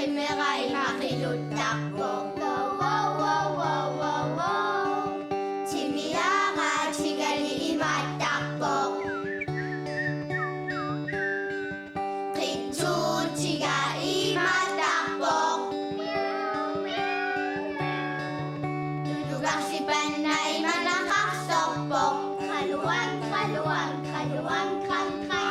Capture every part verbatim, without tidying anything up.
Timera ima qiluttarpoq. Wow, wow, wow, wow, wow, wow. Timiara tigali imaattarpoq. Qitsuutiga imaattarpoq. Tulugarsipanna imanaqarsorpoq. Qaluan, qaluan, qaluan, qan, qan.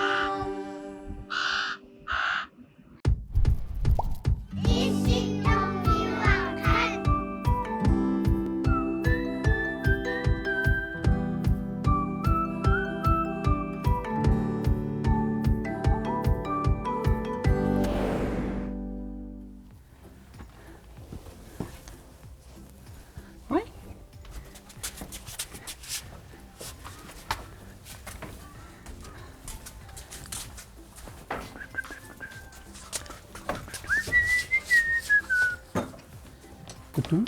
Kutuk.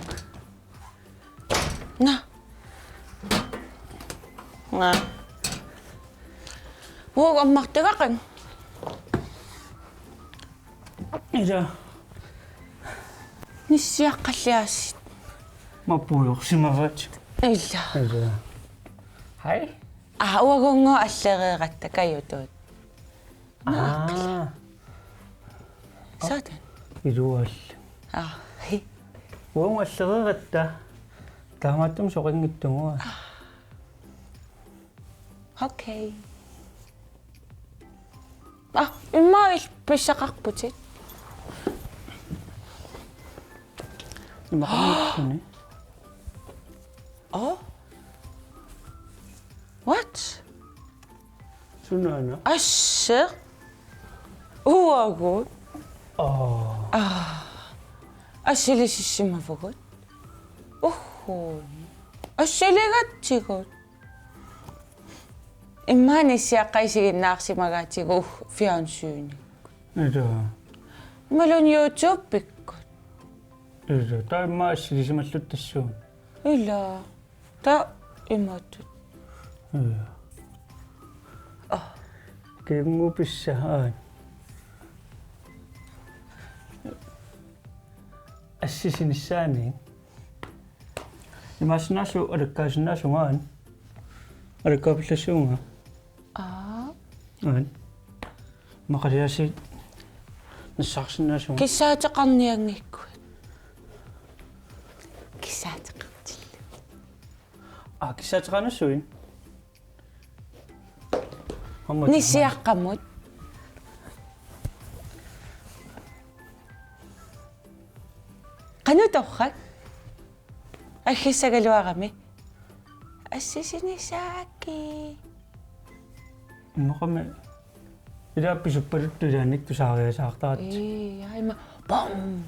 Nå. Nå. Uagut ammartagaqaanga. Ila. Nissiaqqalliaassit. Mappuujorsimavaat. Ila. Ila. Hej. Aa, uagunnguup allereeratta Kajutuut. Aa. Sådan. Ilual. Aa, hi. Uagut allereeratta. Taamaattumik soqanngitsugut. Okay. Aa, immaqa pissaqarputit. Imaqarnikkuni. Oh? What? Sunaana? Asseq. Uagut. Aa. Aa. Assilisissimavugut. Uhu. Assiligatsigut. Immaqa nissiaqqat isiginnaarsimagaatigut fjernsynikkut. Ila. Imaluunniit YouTubekkut. Ila, taava immaqa assilisimallutit tassuuna. Ila. Taava imatut. Ila. Aa. Kiunngupissa aat. Assisinissaanit. Imaassinnaavoq alakkaasinnaasunga aana. Alakkaapallassuunga. Aa. Aana. Maqaliasi nassaarsinnaasunga. Kissaateqarnianngikkuit. Kissaateqartillu. Aa, kissaateqarnassuit. Aamma nissiaqqamut. Qanoq torrak? Aggissagaluarami. Assisinissaakki. Imaqami. Ila pisuppaluttoq ilaanni tusaariasaartaratta. Ii, aima. Bom.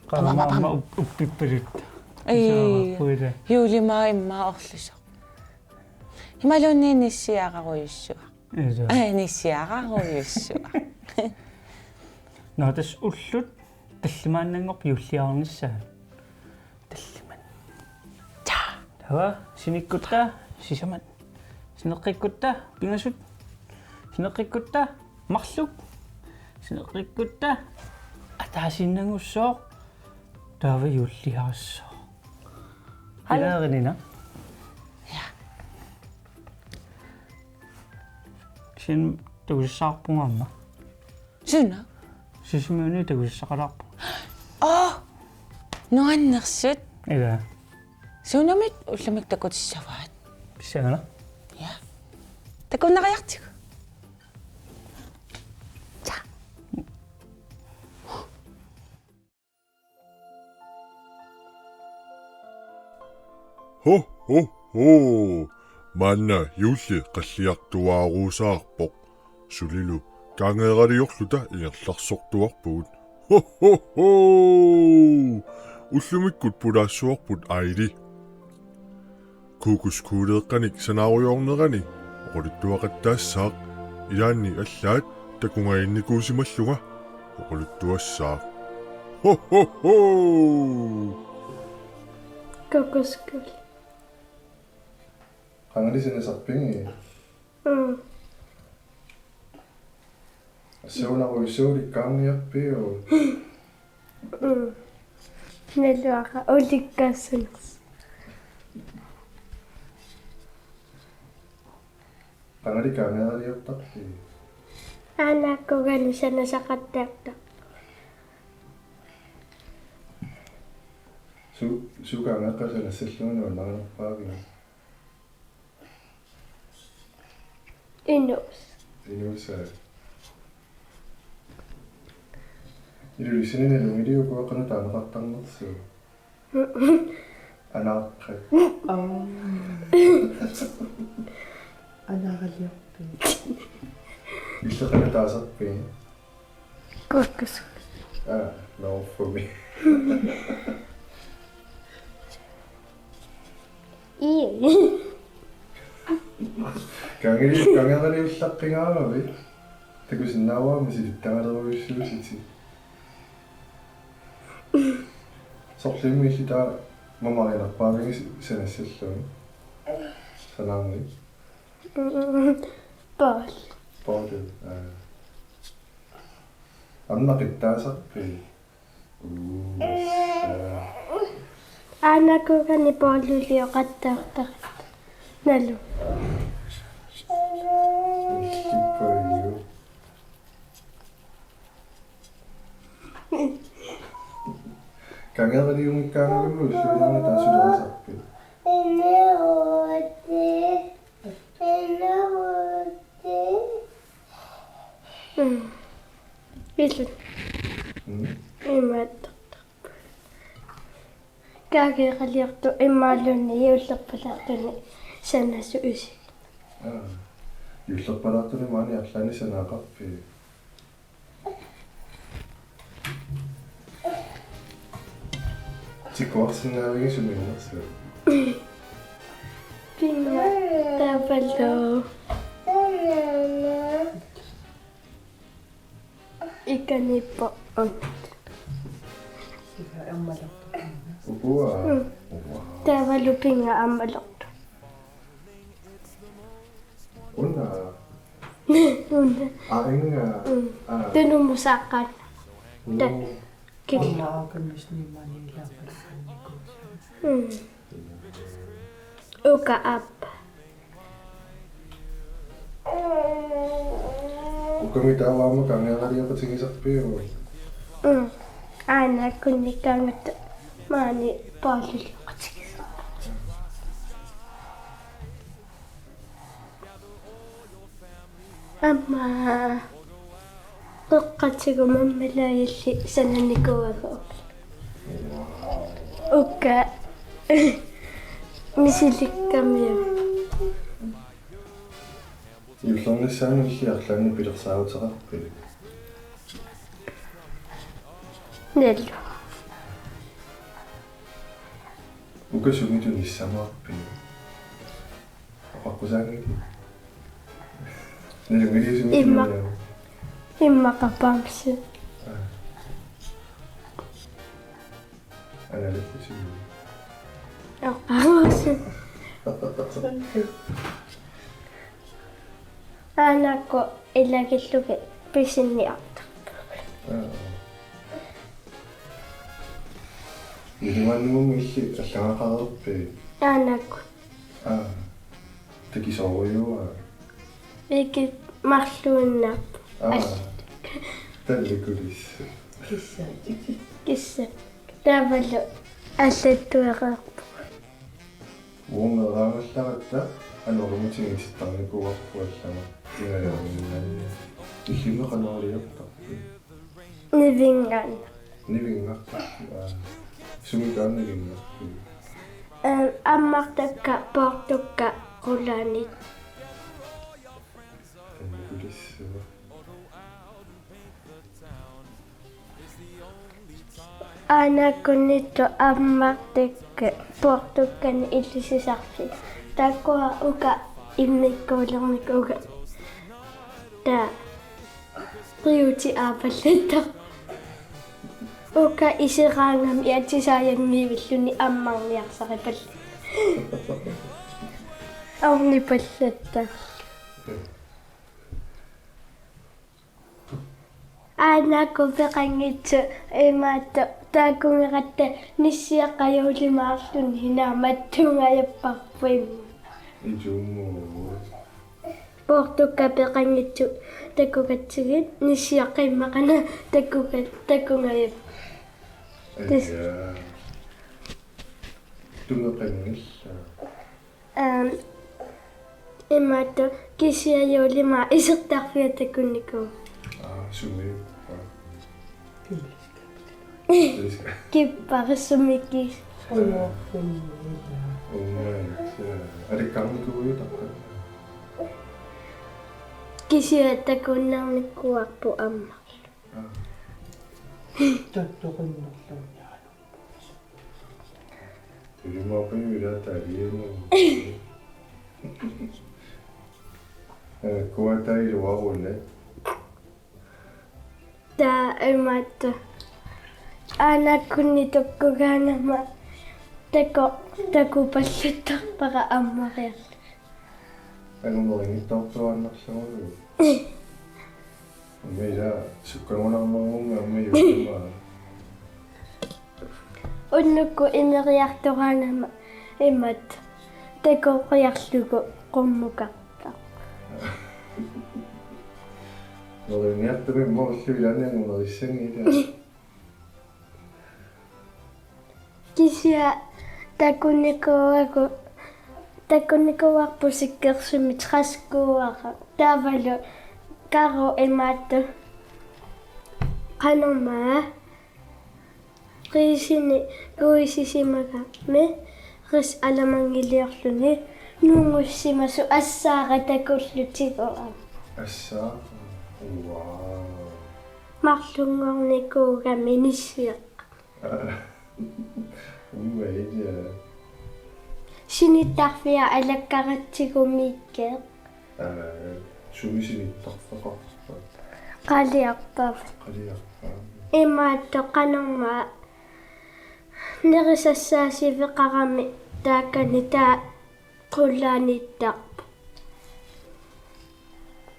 Qamama, qamama, qamama. Up-, uppippaluttut. Ii. Tusaararpuita. Juulimaa immaqa orlusoq. Imaluunniit nissiararujussuaq. Ila. Aa, nissiararujussuaq. Nå, tassa ullut tallimaannanngorput juulliarnissaa. Tallimat. Taa. Taava sinikkutta sisamat. Sineqqikkutta pingasut. Sineqqikkutta marluk. Sineqqikkutta ataasiinnanngussaaq. Taava juulliassaq. Halo. Ilaarinina. Ja. Sin takussaarpunga aamma. Suna? Sisimiuni takussaqalaarpunga. Aa! Nuannersut. Ila. Sunamit ullumikkut takutissavaat? Pissanganaq. Ja. Takunnariartigu. Ja. Ho, ho, ho. Maanna juulli qalliartuaaruusaarpoq. Sulilu kaangeeraliorluta ingerlarsortuarpugut. Ho, ho, ho. Ullumikkut pulaassuarput Aili. Kokoskuuleeqqanik sanaarujoornerani oqaluttuaqattaassaaq, ilaanni allaat takungaginnikuusimallunga oqaluttuassaaq. Ho, ho, ho! Kokoskuuli. Qangali sinisarpigit? Mm. Assagunarujussuulik kaangiarpiu? Mm. Naluara ulikkaassanersoq. Qangali kaangeeraliortarpit? Aanaakkuugani sanasaqattaartarpoq. Su-, suut kaangeeqqat sanassallugit nuannarinerpaavigit? Inuusa. Inuusa. Ilulissani nalunngiliuk uanga qanoq taaneqartarnersugut? Anaaqqat. Aa. Anaaraliorpit? Illit qanoq taasarpit? Kukkusuk. Aa, no for me. Ii. Kaangeli-, kaangeeraliullaqqigaaravit? Takusinnaavara misilittagalerujussuusutit. Soorlu immaqa illit taava mamarinerpaavigit sanassallugit? Sanaarnit? Paul. Paul, aa. Aamma qittaasarpit? Uu, assa. Aanaakkuugani Paululioqattaartarput. Nalu. Illippagiu. Kaangeeraliunngikkaagalugulu sulinerni taassulerisarpit? Mm. Illit. Mm. Imaattortarput. Kaangeeraliortut imaluunniit juullerpalaartuni sanasut isigit. Aa. Juullerpalaartuni maani arlaanni sanaaqarpit? Tikkuarsinnaavigit sumiinnersugut? Pinga taavalu. Ikaniippoq. Ukua. Mm. Ukua. Taavalu pinga aammalortoq. Una. Una. Aa, inga. Mm. Aa. Tunumut saaqqaannaq. No. Ta-, kil-. Alla aakamisni maani ilaapallanniku. Mm. Uka aap. Ukami taava aamma kaangeeralioqatigisarpiuk? Mm. Aanaakkunnikkaangatta maani Paululioqatigisarpara. Aamma qeqqatigut mammalaagallit sananikuuagut. Uka misilikkamiuk. Juullernissaanut illit arlaannik pilersaaruteqarpit? Nalu. Uka sumi tunissamaarpit? Oqaqqusaanngilaq. Nalunngiliuk sumi tunissamaarpit? Immaqa bamse. Aa. Analukkusiuk? Oqarusuk. Aanaakku ilagillugit pisiniartarpugut. Aa. Ilimanniummi illit allagaqareerpit? Aanaakku. Aa. Takisoorujussuuara. Ikit marluinnarpoq. Aa. Al-. Tallikulissaq. Kissa. Kissa. Taavalu allattuereerpoq. Uunga meeraagallaratta anormutigisittarnikuuarput allama. Ingajaanninnanni. Illimmi qanoq iliortarpit? Nivinngaannaq. Nivinngartarpit, aa. Sumi taanna nivinngarpit? Ehm, ammartakka, poortukka, qulaanit. Tallikulissava. Aanaakkunnittut ammartakka poortukkanik ilisisarfik. Taakkua uka immikkuulernikuugamik. Taava qiuti aapallattar. Uka iseraangami atisaajanngivilluni ammarniarsaripallat. Ornipallattar. Aanaakku peqanngitsut imaattoq Taakkunaratta nissiaqqat juulimaarluni hinaa mattuungajapparput imma. Ituummuugut. Poortukkat peqanngitsut takugatsigit nissiaqqat immaqa takuga-, takungajapput. Ajaa. Tungeqanngillat. Aam, imaattoq kisianni juulimaaq isertarfia takunnikuuvoq. Aa, sumiippa. Kipparissumik. Uummaat, ja. Alikkarnikuuiuk taqqat? Kisianni takunnarnikuuarput aamma. Aa. Tuttuqinnerlunnialu. Tulimaapajula taliamu. Eh, kuatailuarune. Taamaattoq. Aana kunni tukkugaangama taku-, takupalluttarpara ammariarlunga. Angumerinnittartuaannarlugulu. Aamma ila sukkagunarnermummi aamma juulimaaq. Unnukkut imeriartoraangama imaattoq takoriarlugu qummukartarpoq. Neriartumik imma ullut ilaanni angumerissanngilaq. Kisianni takunnikuuagut, takunnikuuarput sikkersumik træskoaraq. Taavalu Karu imaattoq. Qanormaa. Riisinik kuisisimagami. Ris alamanngiliorluni. Nungussimasoq assaara takullutigu aamma. Assaara. Wow. Marlunngornikuugami nissiaqqat. Aa. Uummaat, ja. Sinittarfia alakkaratsigu Miikkeeq. Aa, sumi sinittarfeqarpa? Qaliarpaa. Qaliarpaa. Imaattoq qanormaa nerisassaasiveqarami taakkani taava qullaaniittarpoq.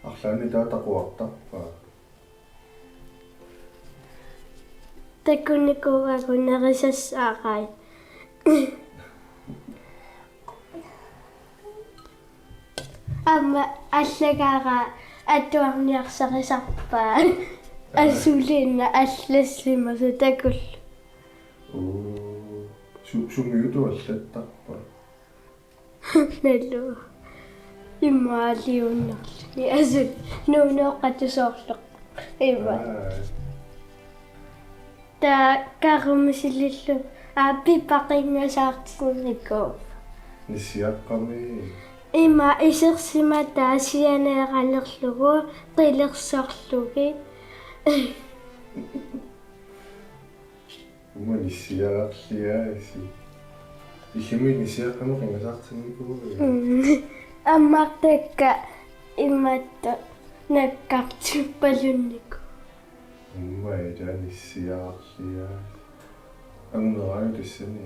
Arlaannik taava taquartarpa? Takunnikuuagut nerisassaarai. Aamma allagaara atuarniarsarisarpaa. Asuliinnaq allassimasoq takullugu. Uu, su-, sumiutut allattarpa? Naluara. Imaaliunnarluni. Asu, nuunooqqatut soorlu. Ima. Aa. Taava Karu misilillugu. Aa, pipaqinngasaartinnikuuvoq. Nissiaqqami. Ima isersimataa sianeeralerlugu qilersorlugit. Uuma nissiarliaasiit. Illimmi nissiaqqamik qinngasaartinnikuuiuk? Mm. Ammartakka imaattoq nakkartuppalunnikuuvoq. Uuma ila nissiarliaasiit. Angumeriaruk tassani?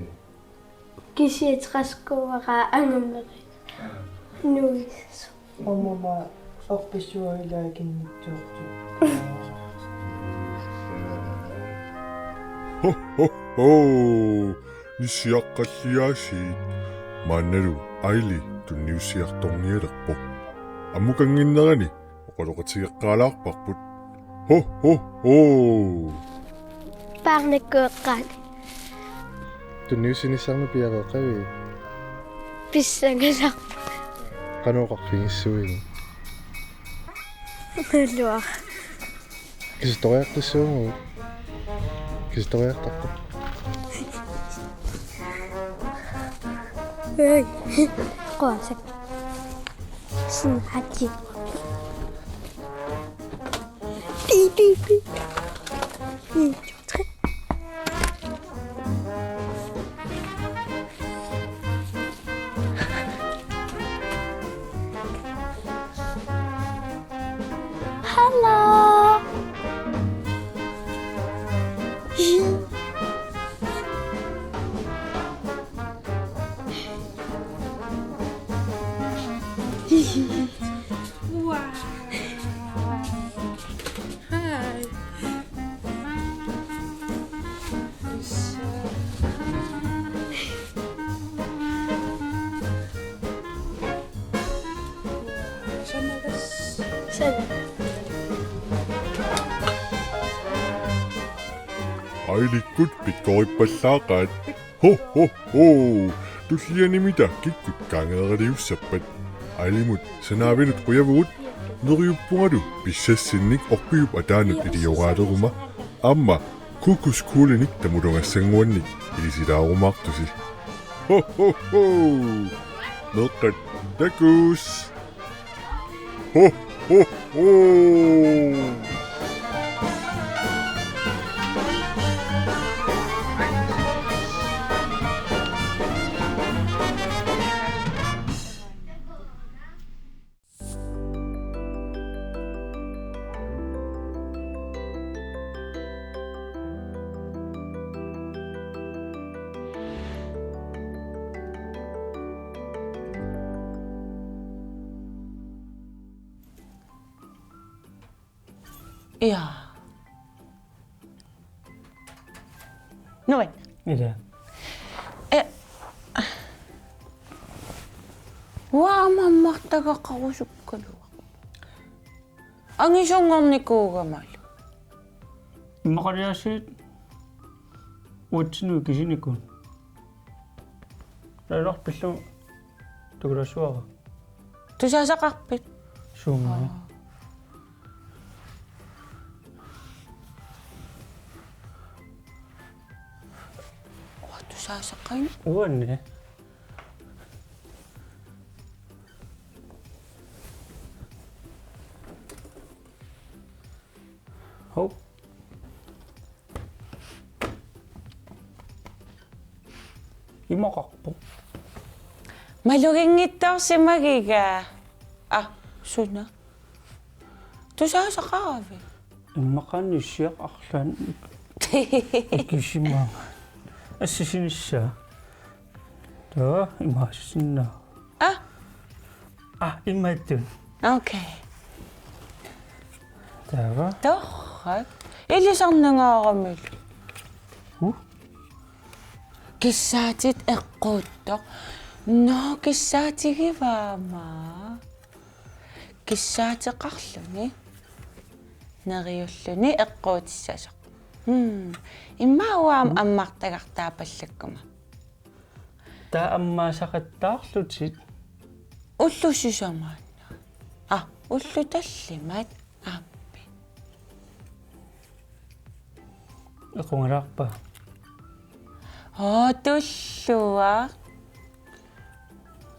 Kisianni træskoaraq angumeriarlunga. Nuisoq. Uuma orpassuaq ilaakinngitsoortoq. Ho, ho, ho! Nissiaqqalliaasiit. Maannalu Aili tunniussiartornialerpoq. Ammukannginnerani oqaloqatigeqqaalaarparput. Ho, ho, ho! Paarnakkueqqaani. Tunniussinissarmi piareeqqaviuk? Pissanganaq. Qanoq oqarfigissuiuk? Naluara. Kisittoriartussuugut. Kisittoriartarput. Oi. Quasak. Sin hati. Pi, pi, pi. En, to, tre. Hallo. Wow. Hi. Ailikkut pikkorippallaaqaat. Ho, ho, ho! Tullianimita kikkut kaangeeraliussappat? Ailimut sanaavinut qujavugut. Neriuppungalu pissassinnik orpiup ataanut ilioraleruma. Aamma Kukkukkulinik tamulungassannguannik ilisilaarumaartusi. Ho, ho, ho! Meeqqat takuss! Ho, ho, ho! Ja. Nuann. Ila. Eh. Uanga ammartagaqarusukkaluaq. Angisunngornikuugamalu. Immaqaliaasiit uatsinni ikisinikuunnga. Nalorpillu tukulassuara. Tusaasaqarpit? Suunga. Aa. Uanga tusaasaqaanga. Uanni. Hov. Imaqarpoq. Maluginngitsoorsimagiga. Ah, suna. Tusaasaqaravit? Immaqaani issiaq arlaannik. Ikisimanga. Assisinissaa. Taava imaassinnaavoq. Ah? Ah, imaattoq. Okay. Taava. Torrak. Ilisarnangaaramilu. Huh? Kissaatit eqquuttoq. Nå, kissaatigivaama. Kissaateqarluni. Neriulluni eqquutissasoq. Hmm. Immaqa uanga ammartagartaapallakkuma. Taava ammaasaqattaarlutit. Ullut sisamaannaat. Ah, ullut tallimat. Aappi. Equngalaarpa? Oo, tulluaq.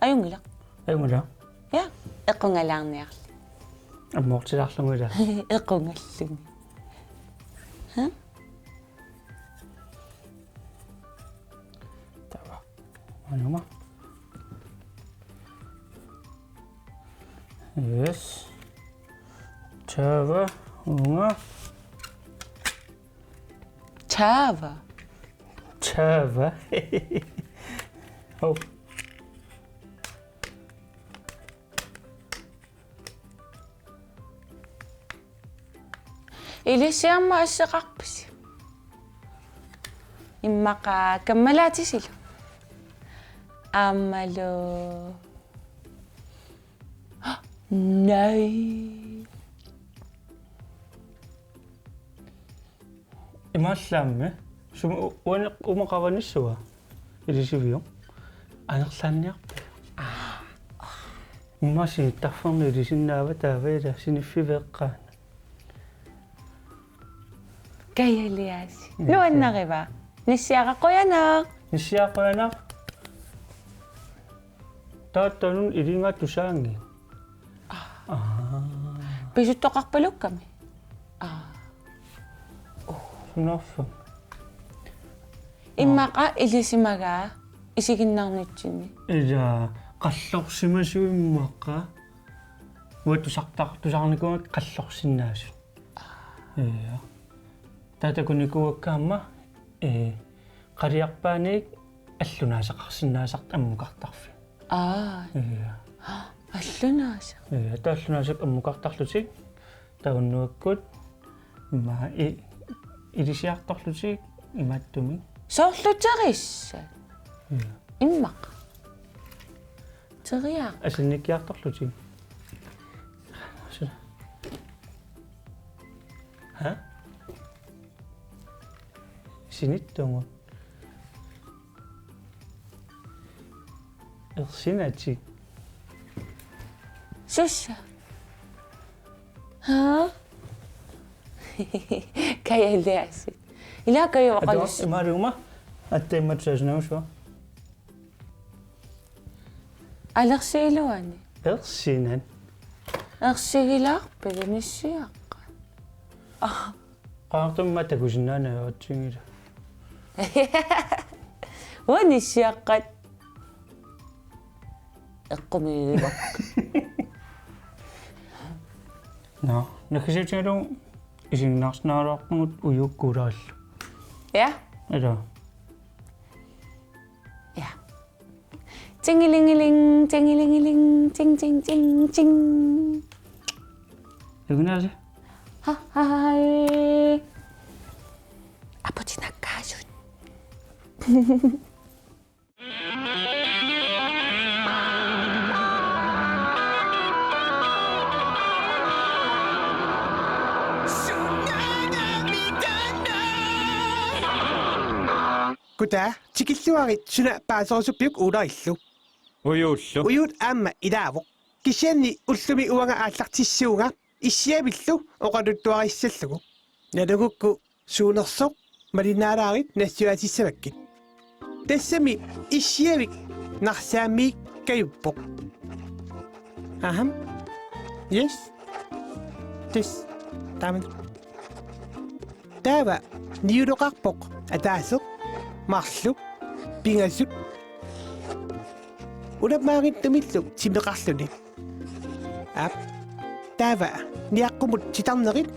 Ajunngilaq. Ajunngilaq. Ja, equngalaarniarli. Ammoortilaarlugu ila. Equngalluni. Ha? Taava. Anuma. Yes. Taava. Uunga. Taava. Taava. Oh. Ilissi aamma asseqarpisi? Immaqa kammalaatisilu. Aammalu. Nej. Imaallaammi. Sumi u-, uani-, uuma qavanissua. Ilisiviup. Anerlaanniarpa. Immaqa sinittarfernut ilisinnaava taava ila siniffiveeqqaana. Kajaliaasi. Nuannariva. Nissiara qujanaq. Nissiara qujanaq. Taava taanna ilinngaatusaangi. Aa. Pisuttoqarpalukkami. Aa. Sunaaffa. Immaqa ilisimagaa isiginnaarnitsinni. Ila qallorsimasuummaqa. Uanga tusartar-, tusarnikuuakka qallorsinnaasut. Aa. Ja. Taava takunikuuakka aamma, ee, qaliarpaaniit allunaasaqarsinnaasartut ammukartarfiit. Aa. Ja. Allunaasaq. Ja, taava allunaasaq ammukartarlutik, taava unnuakkut, immaqa i-, ilisiartorlutik, imaattumik. Soorlu terissat. Ja. Immaqa. Teriaq. Asannikkiartorlutik. Su-, ha? Sinittungut. Ersinatik. Sussa. Haa? Kaja Eliasen. Ila Kaja Atua, oqalus. Imaluunniit. Atta immat saasinausua. Alersiiluani. Ersinan. Ersigilaarpit nissiaqqat. Ah. Qaartumma takusinnaanera atsigila. Uani nissiaqqat. Eqqumiigilaarput. Nå, naggasiutigalugu isiginnaarsinnaagaluarpugut ujuukkuulaarlu. Ja. Ila. Ja. Tingilingiling, tingilingiling, ting, ting, ting, ting. Lugunaasi. Ha, ha, ha, hai. Aputinakkaasut. Kutaa, tikilluarit suna paaserusuppiuk Uularillu? Ujuullu. Ujuut aamma ilaavoq. Kisianni ullumi uanga aallartissuunga issiavillu oqaluttuarissallugu. Nalugukku suunersoq malinnaalaarit nassuiaatissavakkit. Tassami issiavik Narsaamiikkajuppoq. Aham. Yes. Tis. Taman. Taava niuloqarpoq ataaseq, marluk, pingasut. Ulammaarittumillu timeqarluni. Aap. Taava niaqqummut titarnerit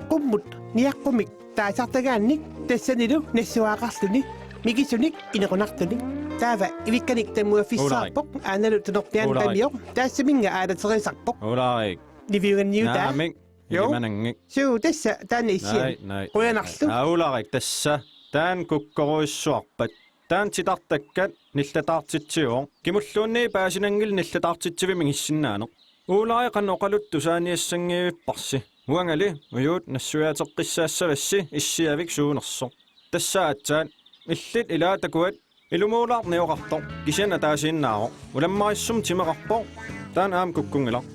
qummut niaqqummik taasartagaannik tassanilu nassuiaqarluni mikisunik inequnartunik. Taava ivikkanik tammuaffissaarpoq, Ulrik, aanalu tunorpiaani Ulrik, pamioq, taassaminnga aalaterisarpoq. Ulrik. Niviuganniutaa. Naamik. Jo. Ilimananngik. Suu, tassa taanna issiavik. Nai, nai, qujanarlu. Nai. Aa, Ulrik, tassa. Taanna kukkorujussuarpat. Taanna titartakkat nillataartitsivoq. Kimulluunniit paasinanngilaq nillataartitsivimmi issinnaaneq. Ulrik, qanoq oqaluttuarissanngivipparsi? Uangali ujuut nassuiaateqqissaassavassi issiavik suunersoq. Tassa aatsaat. Illit ilaat takuat. Ilumut Ulrik nioqartoq, kisianni ataasiinnaavoq. Ulammarissumik timeqarpoq, taanna aamma kukkunngilaq.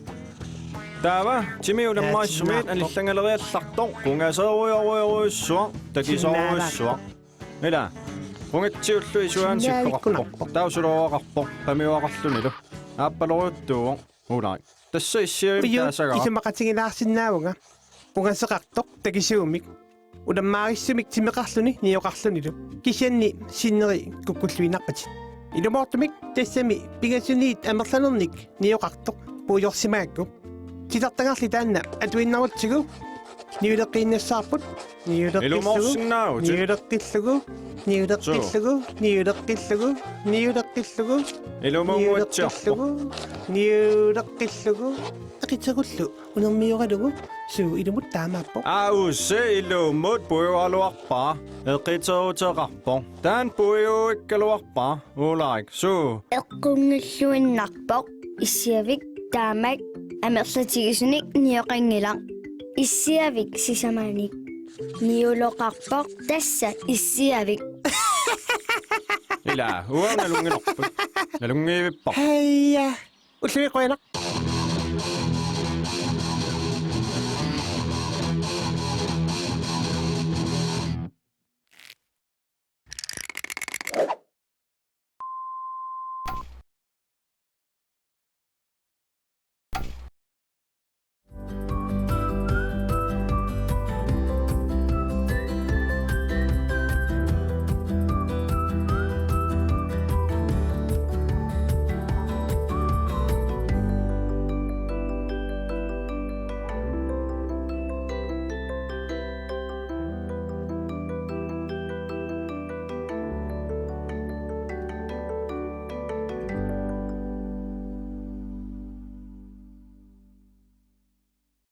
Taava timi ulammarissumit anillangaleriallartoq, qungaserujorujorujussuaq, takisorujussuaq. Ila, qungatsiullu isuaani sikkoqarpoq. Taava sulooraqarpoq, pamioqarlunilu. Aappalorujuttuuvoq, Ulrik. Tassa issiavimmi taasagaaq. Isumaqatigilaarsinnaavunga. Qungaseqartoq, takisuumik. Ulammarissumik timeqarluni nioqarlunilu. Kisianni sinneri kukkulluinnarpatit. Ilumoortumik tassami pingasuniit amerlanernik nioqartoq puigorsimagakku. Titartagarli taanna atuinnarutsigu niuleqqiinnassavarput. Niuleqqillugu. Ilumoorsinnaavutit. Niuleqqillugu. Niuleqqillugu. Suu. Niuleqqillugu. Niuleqqillugu. Ilumoorsinnaavutit. Niuleqqillugu. Niuleqqillugu. Eqiterullu. Unermioralugu suu ilumut taamaappoq. Aa, usse ilumut puiugaluarpara. Eqiteruteqarpoq. Taanna puiuikkaluarpara, Ulrik. Suu. Eqqunngilluinnarpoq. Issiavik taamak amerlatigisunik nioqanngilaq. Issiavik sisamanik niuloqarpoq tassa issiavik. Ila, uanga nalunngilarput. Nalunngivipparput. Heija. Ullumi qujanaq.